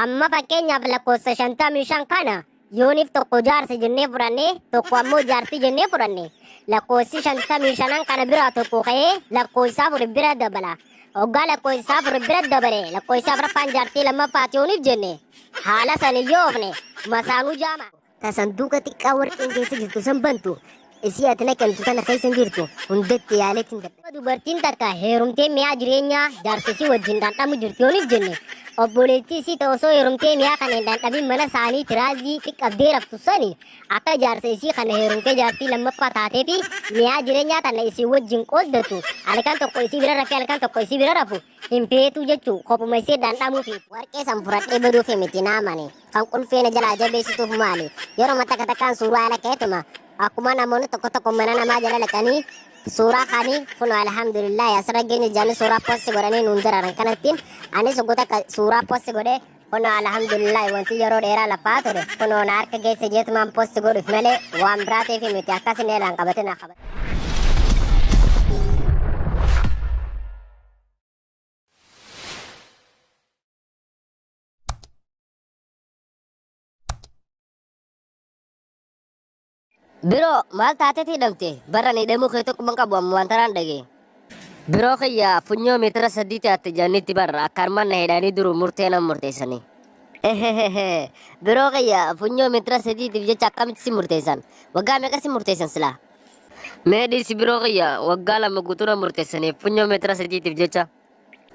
Amma fakkeenyaaf lakkoofsa 55 kana yooniif tokko jaarsa jennee fudhanne, tokko ammoo jaartii jennee fudhanne, lakkoofsi 55 kana biraa tokko ka'ee lakkoofsa 4 bira dabala. Hoggaa lakkoofsa 4 bira dabale, lakkoofsa 4ffaan jaartii lammaffaati yooniif jenne, haala sani yoo oofne masaanuu jaama. Ta sanduuqa xiqqaa warqeen keessa jirtu san bantu, isii ati naqamtu tana keessa jirtu hundatti yaaleetiin dadhabe. Dubartiin takka heerumtee mi'aa jireenyaa jaarsa isii wajjin dhandhamu jirti yooniif jenne, obboleettii isii ta'e osoo heerumtee mi'aa kana hin dhandhamin mana isaanii tiraazii xiqqabdee raftu sani akka jaarsa isii kana heerumtee jaartii lammaffaa taatee fi mi'aa jireenyaa tana isii wajjin qooddatu, halkan tokko isii bira rafee halkan tokko isii bira rafu hin feetu jechuu, kophuma isii dhandhamuu feetu. Warqee san fudhadhee baduuf miti naamani. Kan qulfeena jalaa jabeessituuf maali? Yeroo takka takkaan suuraa ala ka'eetuma akkuma namoonni tokko tokko mana namaa jala dhaqanii suuraa kaanii kun alhamdulillah asirra geenye jaanii suuraa posti godhanii nuun dararan kanattiin anis oggota akka suuraa posti godhee kun alhamdulillah wanti yeroo dheeraa lafaa ture kun na harka geesse jeetumaan posti godhuuf malee waan biraatiif miti, akkasin eelaan qabate na qabate. Biroo, maal taateeti hidhamte? Barra ni hidhamuu kee tokko qabu amma waan tanaan dhagee. Biroo kiyya, funyoo meetira 3 taate jaannitti barra akka armaan na hidhanii duru murtee nan murteessanii. Biroo kiyya, funyoo meetira 3tiif jecha akkamitti si murteessan? Waggaa meeqa si murteessan silaa? Mee dhiisi biroo kiyya, waggaa 2 guutuu na murteessanii funyoo meetira 3tiif jecha.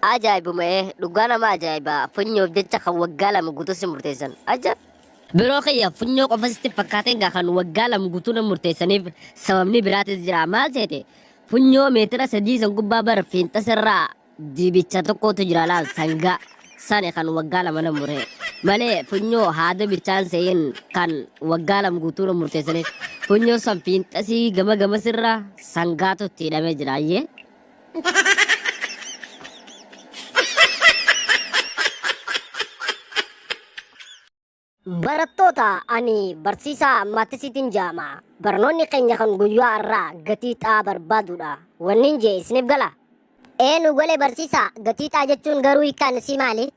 Ajaa'ibuma, dhugaa nama ajaa'iba, funyoof jecha kan waggaa 2 guutuu si murteessan. Ajaa'ib! Biroo kiyya, funyoo qofa sitti fakkaateen gaa kan waggaa 2 guutuu na murteessaniif sababni biraatis jira. Maal seete? Funyoo meetira 3 san gubbaa bar fiinxasirraa dibicha tokkotu jira laal, sangaa sani kan waggaa 2 na mure malee funyoo haada bichaan se'in kan waggaa 2 guutuu na murteessaniif funyoo san fiinxasii gama gamasirraa sangaatu itti hidhamee jira ayyee. Barattoota, ani barsiisaa maatisiitiin jaama. Barnoonni keenya kan guyyaa har'aa gatii xaa barbaaduudha. Wannin jee isiniif gala? Ee, nu galee barsiisaa, gatii xaa jechuun garuu hiikkaan isii maali?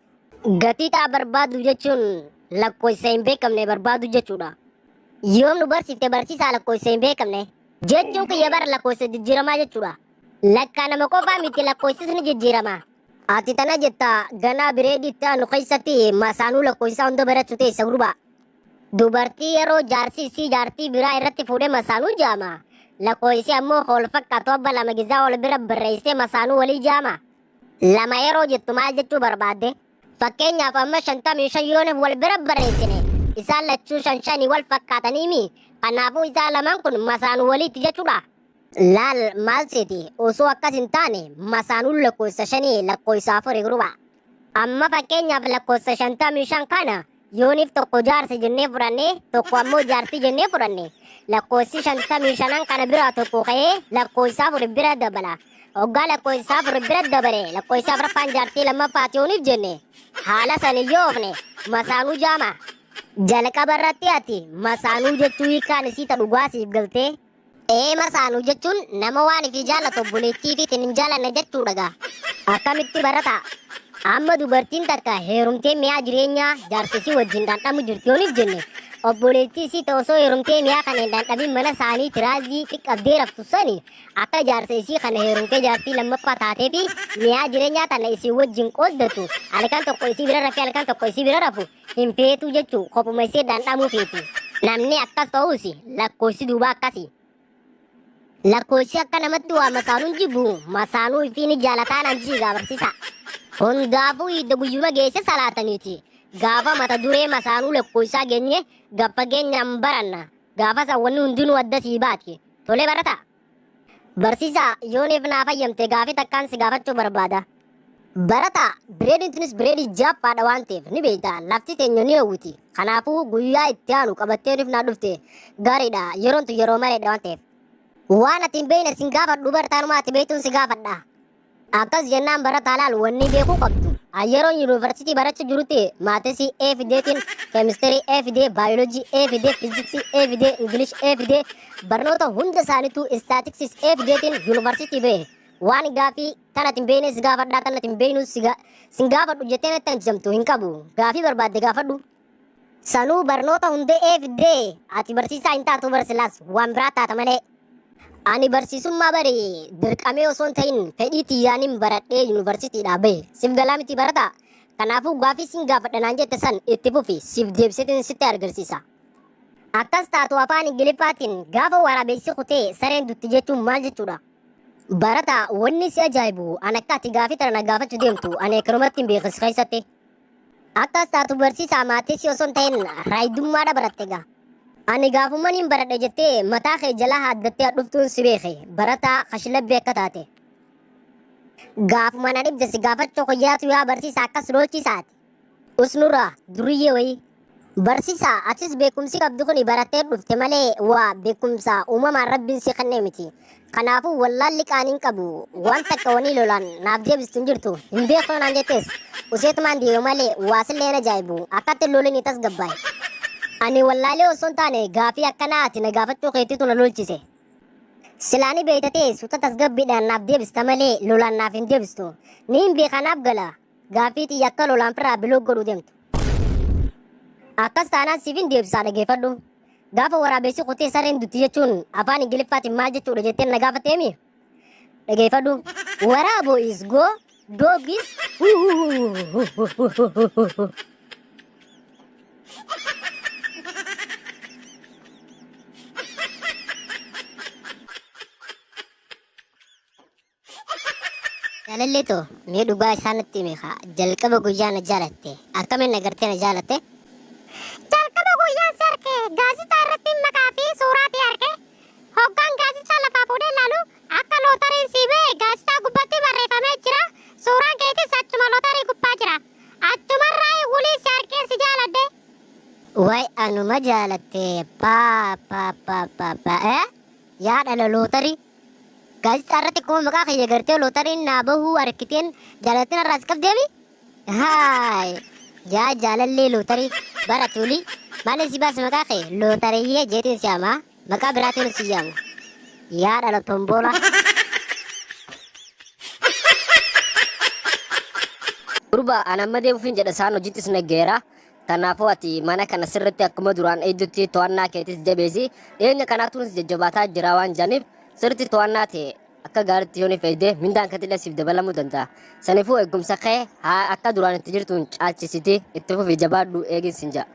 Gatii xaa barbaadu jechuun lakkoofsa hin beekamne barbaadu jechuudha. Yoom nu barsiifte barsiisaa lakkoofsa hin beekamne? Jechuun kiyya bara lakkoofsa jijjiiramaa jechuudha. Lakkaa nama qofaa miti, lakkoofsis ni jijjiirama. Ati tana jetta, ganaa bireedii itti aanu keessatti masaanuu lakkoofsa hunda barachuu teessa gurbaa. Dubartii yeroo jaarsi isii jaartii biraa irratti fuudhee masaanuu jaama. Lakkoofsi ammoo wal fakkaatu abba lama gizaa wal bira barreessee masaanuu walii jaama. Lama yeroo jettu maal jechuu barbaadde? Fakkeenyaaf amma 55 yooniif wal bira barreessine, isaan lachuu 5 5 wal fakkaataniimi. Kanaafuu isaan lamaan kun masaanuu waliitti jechuudha. Laal, maal seeti, osoo akkas hin taane masaanuun lakkoofsa 5 lakkoofsa 4 gurbaa. Amma fakkeenyaaf lakkoofsa 55 kana yooniif tokko jaarsa jennee fudhanne, tokko ammoo jaartii jennee fudhanne, lakkoofsi 55 kana biraa tokko ka'ee lakkoofsa 4 bira dabala. Hoggaa lakkoofsa 4 bira dabale, lakkoofsa 4ffaan jaartii lammaffaati yooniif jenne, haala sani yoo oofne masaanuu jaama. Jalqaba irratti ati masaanuu jechuu hiikkaan isii ta dhugaa siif galtee? Ee, masaanuu jechuun nama waan ifii jaalatu obboleettii ifiitiin hin jaalanne jechuudha gaa. Akkamitti barataa? Amma dubartiin takka heerumtee mi'aa jireenyaa jaarsa isii wajjin dhandhamu jirti yooniif jenne, obboleettii isii ta'e osoo heerumtee mi'aa kana hin dhandhamin mana isaanii tiraazii xiqqabdee raftu sani akka jaarsa isii kana heerumtee jaartii lammaffaa taatee fi mi'aa jireenyaa tana isii wajjin qooddatu, halkan tokko isii bira rafee halkan tokko isii bira rafu hin feetu jechuu, kophuma isii dhandhamuu feeti. Namni akkas ta'us lakkoofsi duubaa akkasi. Lakkoofsi akka namatti waa masaanuun jibbu masaanuu ifii ni jaalataan anjiigaa barsiisa. Hundaafuu hidda guyyuma geesse salaataniiti. Gaafa mata duree masaanuu lakkoofsaa geenye gaffa geenyaan baranna. Gaafa sawwanni hundinuu adda sii baati. Tolee barataa? Barsiisaa, yooniif naa fayyamte gaafii takkaan si gaafachuu barbaada. Barataa, bireediin tunis bireedii jaffaadha waan ta'eef ni beekta, lafti teenya ni hawwiti. Kanaafuu guyyaa itti aanu qabattee nuuf naa dhufte gaariidha, yeroon tun yeroo maleedha waan ta'eef. Waan ati hin beekne sin gaafadhu, barataanuma ati beektuun si gaafadha. Akkas jennaan barataa, laal, wanni beekuu qabdu. Yeroon yuunivarsiitii barachuu jirutti maatisii A fideetiin, keemistirii A fidee, baayoloojii A fidee, fiiziksii A fidee, English A fidee, barnoota hunda isaaniitu istaatiksiis A fideetiin yuunivarsiitii bahe. Waan gaafii tanati hin beeknes gaafadhaa tanati hin beeknus sin gaafadhu jettee natti hanjamtu hin qabu. Gaafii barbaadde gaafadhu. Sanuu barnoota hundee fiddee ati barsiisaa hin taatu barsilaas waan biraa taata malee. Ani barsiisummaa bari dirqamee osoo hin ta'in fedhii tiyyaanin baradhee yuunivarsiitiidhaa bahe. Siif galaa miti barataa. Kanaafuu gaafii sin gaafadha naan jette san itti fufi siif deebiseetiin sitti agarsiisa. Akkas taatu afaan Ingiliffaatiin gaafa waraabessi kutee sareen dutti jechuun maal jechuudha? Barataa wanni si ajaa'ibu an akka ati gaafii tana na gaafachuu deemtu ani akkanumatti hin beekas keessatti. Akkas taatu barsiisaa maatii osoo hin ta'in raayidummaadha baratte gaa. Ani gaafummaan hin baradhe jettee mataa kee jalaa haaddattee dhuftuun si beeke barataa kashlabbee akka taate. Gaafuma na dhibde si gaafachuu koyyaatu yaa barsiisaa akkas lolchisaati. Usnurraa duriyyee wayii. Barsiisaa atis beekumsi qabdu kun barattee dhufte malee waa beekumsa uumamaan rabbiin si kennee miti. Kanaafuu wallaalli qaaniin qabu waan takka wanii lolaan naaf deebistu hin jirtu hin beeku naan jettees useetumaan deemu malee waasillee ajaa'ibu akkatti loliin tasgabbaa'e. Ani wallaalee osoo hin taane gaafii akkanaa ati na gaafachuu keetiitu na lolchise. Silaani beektatee suuta tasgabbiidhaan naaf deebista malee lolaan naaf hin deebistu. Ni hin beeka naaf gala gaafii xiyya akka lolaan firraa biloo godhuu deemtu. Akkas taanaan siif hin deebisaa dhageeffadhu. Gaafa waraabessi kutee sareen dutti jechuun afaan Ingiliffaatiin maal jechuudha jettee na gaafatteemi? Dhageeffadhu. Waraabo is go, dog is Jaalallee too mee dhugaa isaa natti himi kaa jalqaba guyyaa na jaalatte akkamiin na gartee na jaalatte? Jalqaba guyyaan si arke gaazexaa irratti maqaa fi suuraa kee arke. Hoggaan gaazexaa lafaa fuudhee ilaalu akka lootariin sii ba'e gaazexaa gubbaatti barreeffamee jira. Suuraan keetis achuma lootarii gubbaa jira. Achumarraa wulii si arkee si jaaladhe. Waay anuma jaalatte paa paa paa paa paa eh yaa dhala lootarii. Gaazexaa irratti akkuma maqaa kiyya gartee lootariin naa bahuu arkiteen jaalattiin irraa si qabdeemi? Haay yaa jaalallee lootarii bara tuulii maaliin si baase maqaa kee lootariyyee jeetiin si yaamaa maqaa biraatiin si yaamu. Yaa dhala tombola. Gurba an amma deemuufin jedha isaan hojiittis naggeera. Kanaafuu ati mana kana sirriitti akkuma duraan eegdutti to'annaa keetis jabeessi. Dhiyeenya kanaatuunis jajjabaataa jira waan jedhaniif sirriitti to'annaa ta'e akka gaariitti yoo ni fayyade mindaan keetillee siif dabalamuu danda'a. Saniifuu eegumsa kee haa akka duraan itti jirtuun caalchisiti itti fufi jabaadhu eegin sin ja'a.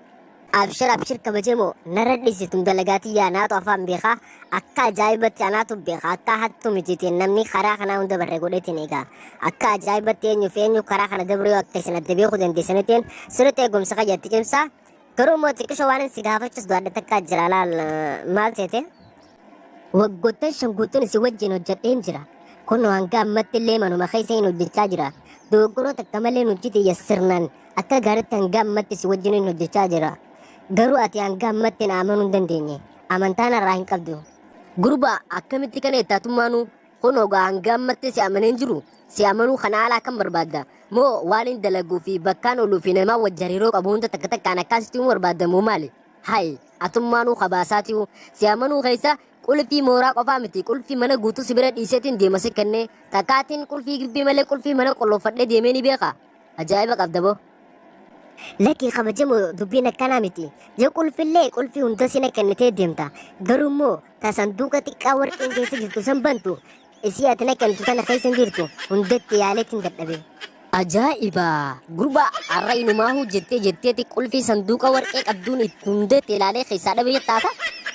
Abshir abshir kabajamoo narra dhiisituun dalagaatii yaa naatu afaan beekaa akka ajaa'ibatti anaatu beeka akka hattu mitiitiin namni karaa kanaa hunda barree godheetiin egaa akka ajaa'ibatti eenyuuf eenyu karaa kana dabree akka isin adda beekuu dandeessanitiin sirriitti eegumsa kayyatti cimsaa garuu immoo xiqqisho waan si gaafachiis du'aadha takka jira laal maal seete? Waggoottan shan guutuun isin wajjin hojjedheen jira. Kun hanga ammatti illee manuma keessa hin hojjechaa jira. Dogoggoroo takka malee hojii xiyya sirnaan akka gaariitti hanga ammatti isin wajjin hin hojjechaa jira. Garuu ati hanga ammatti na amanuu hin dandeenye. Amantaan irraa hin qabdu. Gurba akkamitti kana ittaatummaanu kun ogaa hanga ammatti si amaneen jiru si amanuu kana alaa kan barbaadda moo waan hin dalaguu fi bakkaan ooluu fi namaa wajji hariiroo qabu hunda takka takkaan akkasitti barbaadda moo maali? Hayi atummaanuu kabaasaatiyu si amanuu keessa qulfii mooraa qofaa miti qulfii mana guutuu si bira dhiiseetiin deema si kennee takkaatiin qulfii gibbii malee qulfii mana qolloffadhee deemee ni beeka. Ajaa'iba qabda boo. Lakkii kabajamoo dubbiin akkanaa miti. Yoo qulfillee qulfii hunda sina kennitee deemta. Garuu immoo ta sanduuqa xiqqaa warqeen keessa jirtu san bantu isii ati na kennitu tana keessa hin jirtu hundatti yaaleetiin dadhabe. Ajaa'iba! Gurba har'a inumaahu jettee jetteeti qulfii sanduuqa warqee qabduun itti hundatti ilaalee keessaa dhabe jettaasa?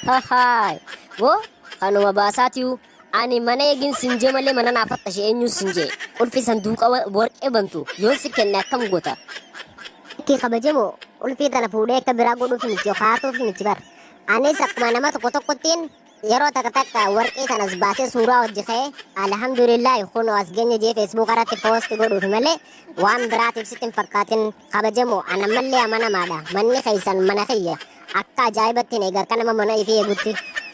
Hahaay! Woo kanuma baasaatiyu ani mana eegin sin jee malee mana naaf akka ishee eenyuun sin jee qulfii sanduuqa warqee bantu yoon si kenne akkam goota? Lakkii kabajamoo qulfii tana fuudhee akka biraa godhuuf miti yookaan miti bar. Anis akkuma nama tokko tokkottiin yeroo takka takka warqee sanas baasee suuraa hojii ka'ee alhamdulillah kunoo as geenye jee feesbuuk irratti poost godhuuf malee waan biraatiif sitti hin fakkaatin kabajamoo ana mallee amanamaadha manni keessan mana kiyya akka ajaa'ibatti eega akka nama mana ifee eegutti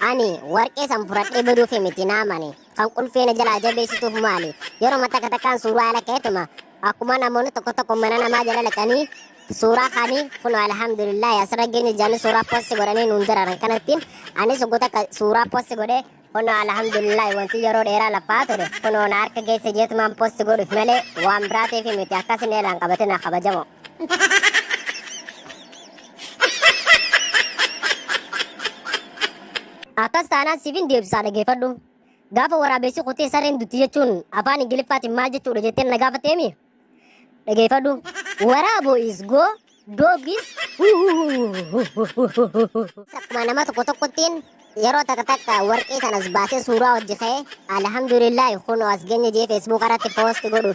ani warqee san fudhadhee baduuf miti naamani kan qulfii na jalaa jabeessituuf maali yeroo takka takkaan suuraa ala ka'eetuma akkuma namoonni tokko tokko mana namaa jala dhaqanii suuraa kaanii kun alhamdulillah asirra geenye jaanii suuraa poosti godhanii nuun dararan kanattiin anis oggota akka suuraa poosti godhee Kunoo alhamdulillahi, wanti yeroo dheeraa lafaa ture kunoo na harka geesse jeetumaan post godhuuf malee waan biraatiif miti. Akkasin eelaan qabatina kabajamo. Akkas taanaan siifin deebisaa, dhageeffadhu. Gaafa waraabessi kutee sareen dutti jechuun afaan Ingiliffaatiin maal jechuudha jetteen na gaafatteemi? Dhageeffadhu. Waraaboo is go, dog is. Akkuma nama tokko tokkottiin yeroo takka takka warqii sanas baasee suuraa hojii ka'ee alhamdulillahi kunoo as geenye jee Facebook irratti post godhuuf.